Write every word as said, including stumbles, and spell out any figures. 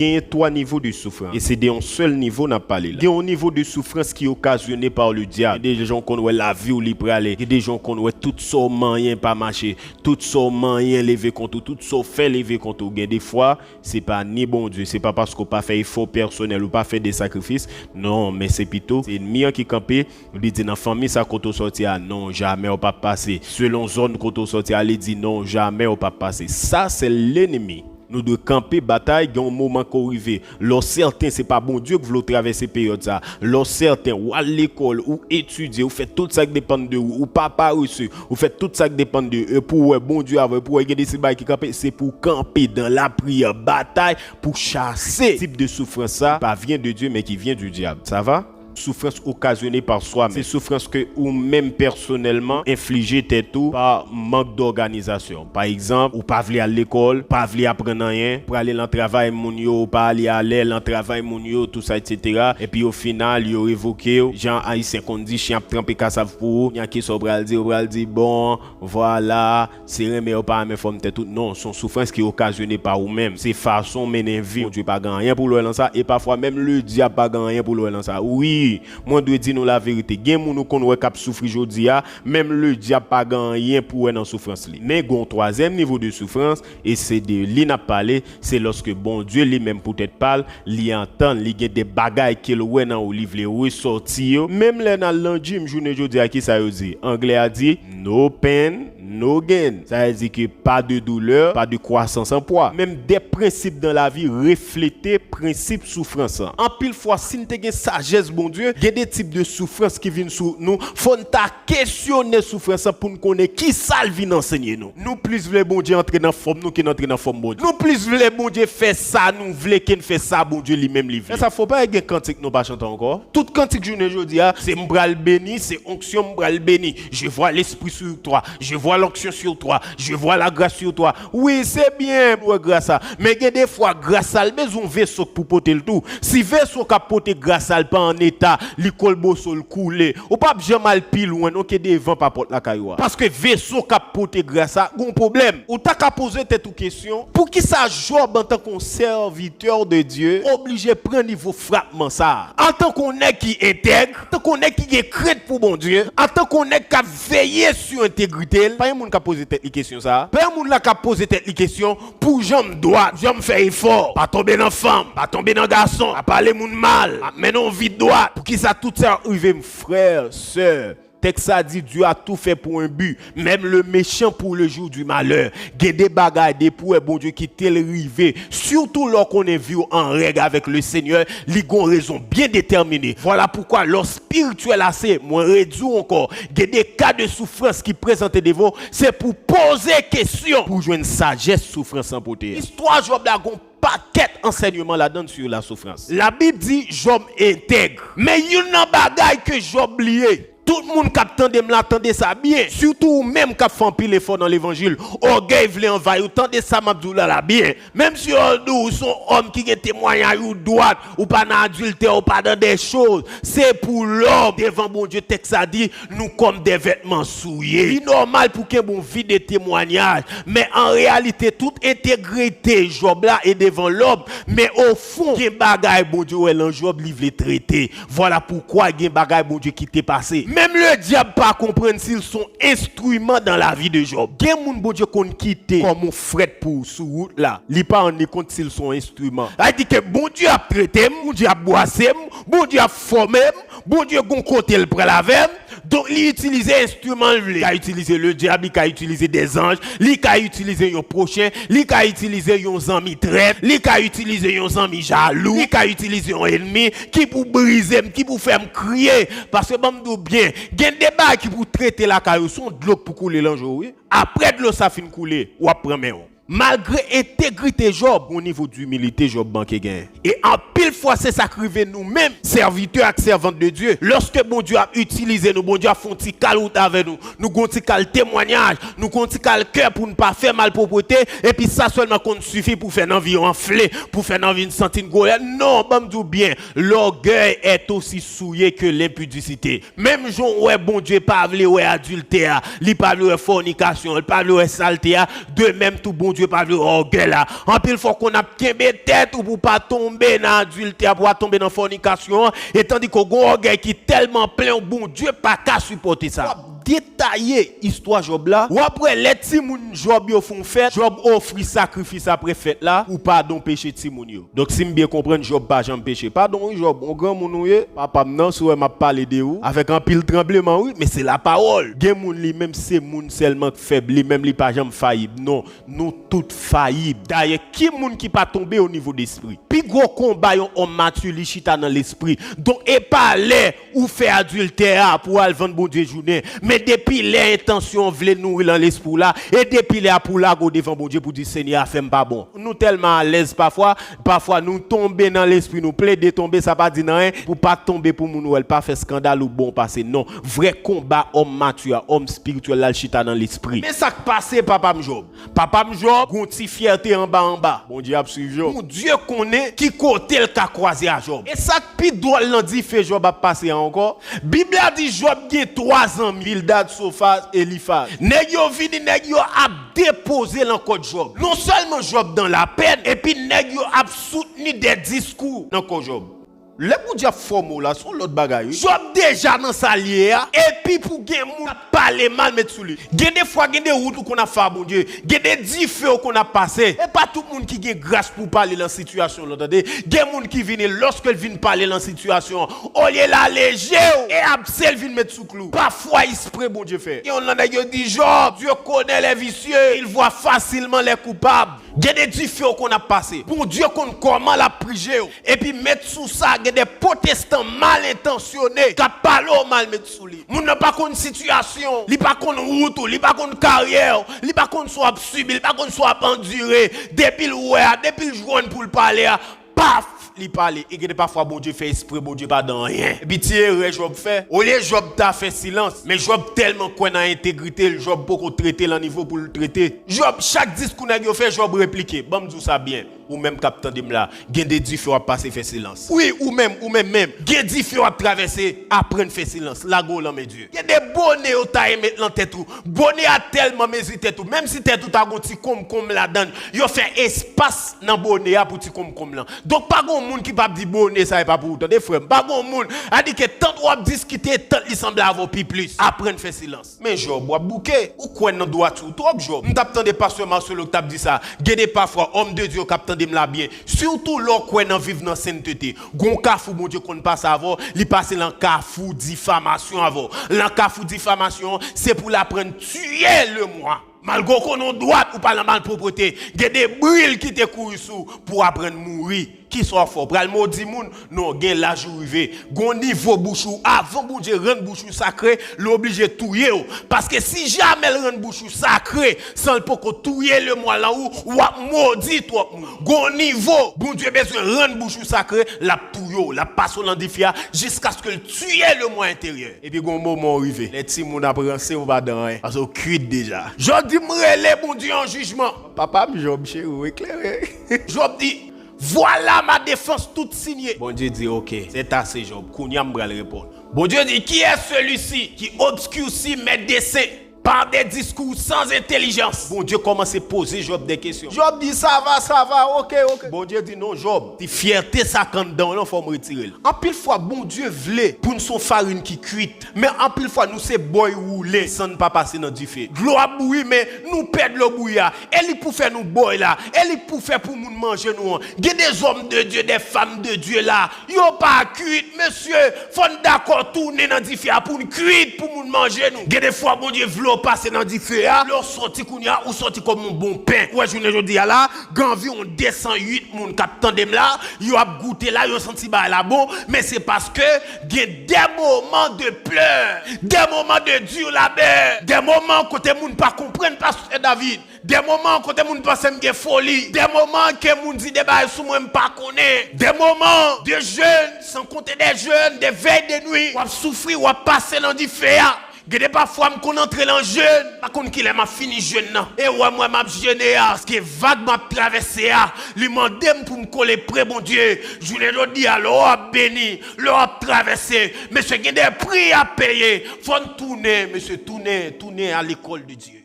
Genyen twa nivo de soufrans. E se de yon sèl nivo n ap pale la. Gen yon nivo de soufrans ki okazyone pa le dyab. Gen de jan w konn wè lavi w li prale. Gen de jan w konn wè tout sa w manyen pa mache. Tout sa w manyen leve kont ou. Tout sa w fè leve kont ou. Gen de fwa, se pa ni Bondye. Se pa paske w pa fè efò pèsonèl, ou pa fè de sakrifis. Non, men se pito, se ènmi an ki kanpe. Li di nan fanmi sa kote w sòti a, non, jamè w p ap pase. Selon zòn kote w sòti a, li di non, jamè w p ap pase. Sa se lènmi. Nou dwe kanpe batay, gen yon moman ke w rive. Lè w sèten se pa Bondye k vle w travèse peryòd sa. Lè w sèten, w al lekòl, ou etidye, ou fè tout sa k depann de ou, ou pa parese, ou fè tout sa k depann de ou, e pou w wè Bondye avè w, e pou w wè gen de seri bagay ki kanpe, se pou w kanpe dan lapriyè, batay pou chase tip de soufrans sa, pa vyen de Dye, men ki vyen di dyab. Sa va? Soufrans okazyone pa swa menm. Se soufrans ke ou menm pèsonèlman enflije tèt ou pa mank dòganizasyon. Pa egzanp, ou pa vle al lekòl, pa vle aprann anyen, prale nan travay moun yo, ou pa ale alè nan travay moun yo, tou sa, etsetera. Epi o final, yo revoke w. Jan Ayisyen konn di, chen ap tranpe kasav pou ou. Kounya kisa w pral di? Ou pral di, bon, vwala, se renmen ou pa renmen fòm tèt ou. Non, se yon soufrans ki okazyone pa ou menm. Se fason w mennen vi w. Bondye pa gen anyen pou l wè nan sa. E pafwa, menm ledyab pa gen anyen pou l wè nan sa. Wi, mwen dwe di nou laverite. Gen moun ou konn wè k ap soufri jodi a, menm ledyab pa gen anyen pou wè nan soufrans li. Men gen yon twazyèm nivo de soufrans, e se de li n ap pale, se lòske Bondye li menm poutèt pa l, li antann, li gen de bagay ke l wè nan ou, li vle resòti yo. Menm lè n al nan gym jounen jodi a, kisa yo di? Anglè a di, no pain, no gain. Sa vle di ke pa de doulè, pa de kwasans an pwa. Menm de prensip dan lavi reflete prensip soufrans lan. Anpil fwa, si n te gen sajès Bondye, gen de tip de soufrans ki vin sou nou, fò n ta kesyone soufrans lan pou n konnen kisa l vin ansenye nou. Nou plis vle Bondye antre nan fòm nou ke n antre nan fòm Bondye. Nou plis vle Bondye fè sa nou vle ke n fè sa Bondye li menm li vle. Lè sa fò pa gen kantik nou pa chante ankò. Tout kantik jounen jodi a, se m pral beni, se onksyon m pral beni. Je vois l'esprit sur toi, je vois l'onction sur toi, je vois la grâce sur toi. Wi, se byen, wè gras la. Men gen de fwa, gras la, l bezwen yon veso k pou pote l tou. Si veso k ap pote gras la, l pa an eta, li kolboso, l koule. Ou p ap janm al pi lwen, non, ke devan pa pòt lakay ou a. Paske veso k ap pote gras la, gon pwoblèm. Ou ta ka poze tèt ou kesyon, poukisa Jòb, antanke yon sèvitè de Dye, oblije pran nivo frapman sa a? Antanke yon nèg ki entèg, antanke yon nèg ki gen krent pou Bondye, antanke yon nèg k ap veye sou entegrite l, pa gen moun k ap poze tèt li kesyon sa a? Pa gen moun la k ap poze tèt li kesyon, pou jan m dwat, jan m fè efò, pa tonbe nan fanm, pa tonbe nan gason, pa pale moun mal, ap mennen yon vi dwat. Poukisa tout sa yo rive m, frè, sè? Tèks sa di, Dieu a tout fait pour un but, même le méchant pour le jour du malheur. Gen de bagay, depi w wè Bondye kite l rive, sitou lè w konnen vi w an règ avèk le Senyè, li gon rezon byen detèmine. Vwala poukwa, lè w espirityèl ase, mwen redi w ankò, gen de ka de soufrans ki prezante devan w, se pou poze kesyon pou jwenn sajès soufrans lan pote a. Istwa Jòb la gon pakèt ansèyman ladan l sou la soufrans. Labib di Jòb entèg. Men youn nan bagay ke Jòb bliye, tout moun k ap tande m la, tande sa byen. Sitou ou menm k ap fè anpil efò nan levanjil. Ògèy vle anvayi w, tande sa m ap di w la, la byen. Menm si yo di w se yon òm ki gen temwayaj ou dwat, ou pa nan adiltè, ou pa nan de choz, se pou lòm devan Bondye, tèks sa di, nou kòm de vètman souye. Li nòmal pou kenbe yon vi de temwayaj, men an reyalite, tout entegrite Jòb la e devan lòm, men ofon, gen bagay Bondye wè lan Jòb li vle trete. Vwala poukwa gen bagay Bondye kite pase. Menm ledyab pa konprann si l se yon enstriman dan lavi de Jòb. Gen moun Bondye konn kite kòm yon frèt pou ou sou wout la. Li pa rann li kont si l se yon enstriman. Sa vle di ke Bondye ap trete m, Bondye ap bwase m, Bondye ap fòme m, Bondye gon kote l pral avè m. Donk, li itilize enstriman l vle. Li ka itilize ledyab, li ka itilize dèzanj, li ka itilize yon pwochen, li ka itilize yon zanmi trèt, li ka itilize yon zanmi jalou, li ka itilize yon ènmi ki pou brize m, ki pou fè m kriye. Paske, ban m di w byen, gen de bagay ki pou trete lakay ou, se yon dlo k pou koule lan je w, wi. Apre dlo sa fin koule, w ap pran men w. Malgre entegrite Jòb, gon nivo dimilite Jòb manke genyen. E anpil fwa, se sa k rive nou menm, sèvitè ak sèvant de Dye. Lòske Bondye ap itilize nou, Bondye ap fè yon ti kal wout avè nou, nou gon ti kal temwayaj, nou gon ti kal kè pou n pa fè malpwoprete, epi sa sèlman konn sifi pou fè n anvi anfle, pou fè n anvi n santi n gwolè. Non, ban m di w byen, l'orgueil est aussi souillé que l'impudicité. Menm jan w wè Bondye pa vle wè adiltè a, li pa vle wè fònikasyon an, li pa vle wè salte a, de menm tou Bondye Bondye pa vle ògèy la. Anpil fwa w konn ap kenbe tèt ou pou w pa tonbe nan adiltè, pou w pa tonbe nan fònikasyon an, e tandike w gen yon ògèy ki tèlman plen, Bondye pa ka sipòte sa. W ap detaye istwa Jòb la, w ap wè lè timoun Jòb yo fè yon fèt, Jòb ofri sakrifis apre fèt la pou padon peche timoun yo. Donk, si m byen konprann, Jòb pa janm peche. Padon wi, Jòb, yon granmoun ou ye, papa m nan, si w wè m ap pale de ou, avèk anpil tranbleman, wi, men se lapawòl. Gen moun, li menm, se moun sèlman k fèb, li menm, li pa janm fayib. Non, nou tout fayib. Dayè, ki moun ki pa tonbe o nivo despri? Pi gwo konba yon òm mati, li chita nan lespri. Donk, e pa lè ou fè adiltè a pou al vann Bondye jounen. Men depi lè entansyon w vle nouri nan lespri w la, e depi lè a pou w lage w devan Bondye pou di, Senyè a fè m pa bon. Nou tèlman alèz pafwa, pafwa nou tonbe nan lespri, nou plede tonbe, sa pa di n anyen. Pou pa tonbe pou moun wè l, pa fè eskandal ou bon pase. Non, vrè konba òm mati a, òm espirityèl la, l chita nan lespri. Men sa k pase papa m Jòb. Papa m Jòb, gon ti fyète anba anba. Bondye ap swiv Jòb. Bondye konnen ki kote l ka kwaze a Jòb. E sa k pi dwòl nan dife Jòb ap pase a ankò, Bib la di Jòb gen twa zanmi, Bildad, Sofaz, Elifaz. Nèg yo vini, nèg yo ap depoze nan kò Jòb. Non sèlman Jòb nan lapèn, epi nèg yo ap soutni de diskou nan kò Jòb. Lè Bondye ap fòme w la, se yon lòt bagay, wi. Jòb deja nan sa l ye a, epi pou gen moun k ap pale mal met sou li. Gen de fwa, gen de wout ou konn ap fè a Bondye, gen de dife ou konn ap pase. E pa tout moun ki gen gras pou pale nan sitiyasyon w lan, tande. Gen moun ki vini, lòske l vin pale nan sitiyasyon an, olye l aleje w, e abse l vin met sou klou. Pafwa, espre Bondye fè. Gen yon nan nèg yo di, Jòb, Dieu connaît les vicieux, il voit facilement les coupables. Gen de dife w konn ap pase. Bondye konn kòman l ap prije w. Epi met sou sa, gen de pwotestan mal entansyone k ap pale w mal met sou li. Moun nan pa konn sitiyasyon w, li pa konn wout ou, li pa konn karyè w, li pa konn sa w ap sibi, li pa konn sa w ap andire. Depi l wè a, depi l jwenn pou l pale a, paf, li pale. E gen de pafwa Bondye fè espre, Bondye pa di anyen. Epi ti erè Jòb fè, olye Jòb ta fè silans, men Jòb tèlman kwè nan entegrite l, Jòb poko trete l nan nivo pou l trete. Jòb, chak diskou nèg yo fè, Jòb replike. Ban m di w sa byen, ou menm k ap tande m la, gen de dife w ap pase, fè silans. Wi, ou menm, ou menm menm, gen dife w ap travèse, aprann fè silans, lage w lan men Dye. Gen de bone yo ta met lan tèt ou. Bone a tèlman mezi tèt ou. Menm si tèt ou ta gon ti konmkonm ladan l, yo fè espas nan bone a pou ti konmkonm lan. Donk, pa gon moun ki p ap di bone sa e pa pou ou, tande, frè m. Pa gon moun. Sa di ke tant w ap diskite, tant li sanble avè w pi plis. Aprann fè silans. Men Jòb, w ap bouke. Ou kwè nan dwati w twòp, Jòb. M t ap tande pastè Marcelo k t ap di sa. Gen de pafwa, òm de Dye yo k ap tande m la byen, sitou lè w kwè nan viv nan sentete. Gon kafou Bondye konn pase avè w, li pase lan kafou difamasyon avè w. Lan kafou difamasyon, se pou l aprann tiye lemwa. Malgre w konnen w dwat, ou pa lan malpwoprete, gen de bri l kite kouri sou w pou w aprann mouri. Kisa w ap fè? W pral modi moun? Non, gen laj ou rive. Gon nivo bouch ou, avan Bondye rann bouch ou sakre, li oblije touye w. Paske si jamè l rann bouch ou sakre, san l poko touye lemwa lan ou, w ap modi twòp moun. Gon nivo, Bondye bezwen rann bouch ou sakre, l ap touye w, l ap pase w lan dife a, jiskaske l tiye lemwa enteryè. Epi gon moman w rive. Lè timoun ap ranse, ou pa di anyen. Paske w kwit deja. Jòb di, m rele Bondye an jijman. Papa m, Jòb cheri, ou eklere. Jòb di, Voilà ma défense toute signée. Bondye di, oke, c'est assez, Jòb. Kounye a m pral reponn. Bondye di, qui est celui-ci qui obscurcit mes desseins par des discours sans intelligence? Bondye kòmanse poze Jòb de kesyon. Jòb di, sa va, sa va, oke, oke. Bondye di, non, Jòb, ti fyète sa k anndan w lan, fò m retire l. Anpil fwa, Bondye vle pou n se yon farin ki kwit. Men anpil fwa, nou se bòy woule san n pa pase nan dife. Dlo ap bouyi, men nou pè dlo bouyi a. E li k pou fè nou bòy la. E li k pou fè pou moun manje nou an. Gen de zòm de Dye, de fanm de Dye la. Yo pa kwit, mesye. Fò n dakò tounen nan dife a pou n kwit, pou moun manje nou. Gen de fwa, Bondye vle w pase nan dife a. Lè w sòti kounye a, ou sòti kòm yon bon pen. Ou wè, jounen jodi a la, gen anviwon de san uit moun k ap tande m la. Yo ap goute la, yo santi bagay la bon. Men se paske gen des moments de pleurs, des moments de dur labeur, des moments kote moun pa konprann pastè David, des moments kote moun panse m gen foli, des moments ke moun di de bagay sou mwen m pa konnen, des moments de jeûne, sans compter des jeûnes, de veille, de nuit, w ap soufri, w ap pase nan dife a. Gen de pafwa m konn antre lan jèn, m pa konn kilè m ap fini jèn nan. E w wè m wè m ap jene a, paske vag m ap travèse a, li mande m pou m kole pre Bondye. Jounen jodi a, lè w ap beni, lè w ap travèse, mesye, gen de pri y ap peye. Fò n tounen, mesye, tounen, tounen a lekòl de Dye.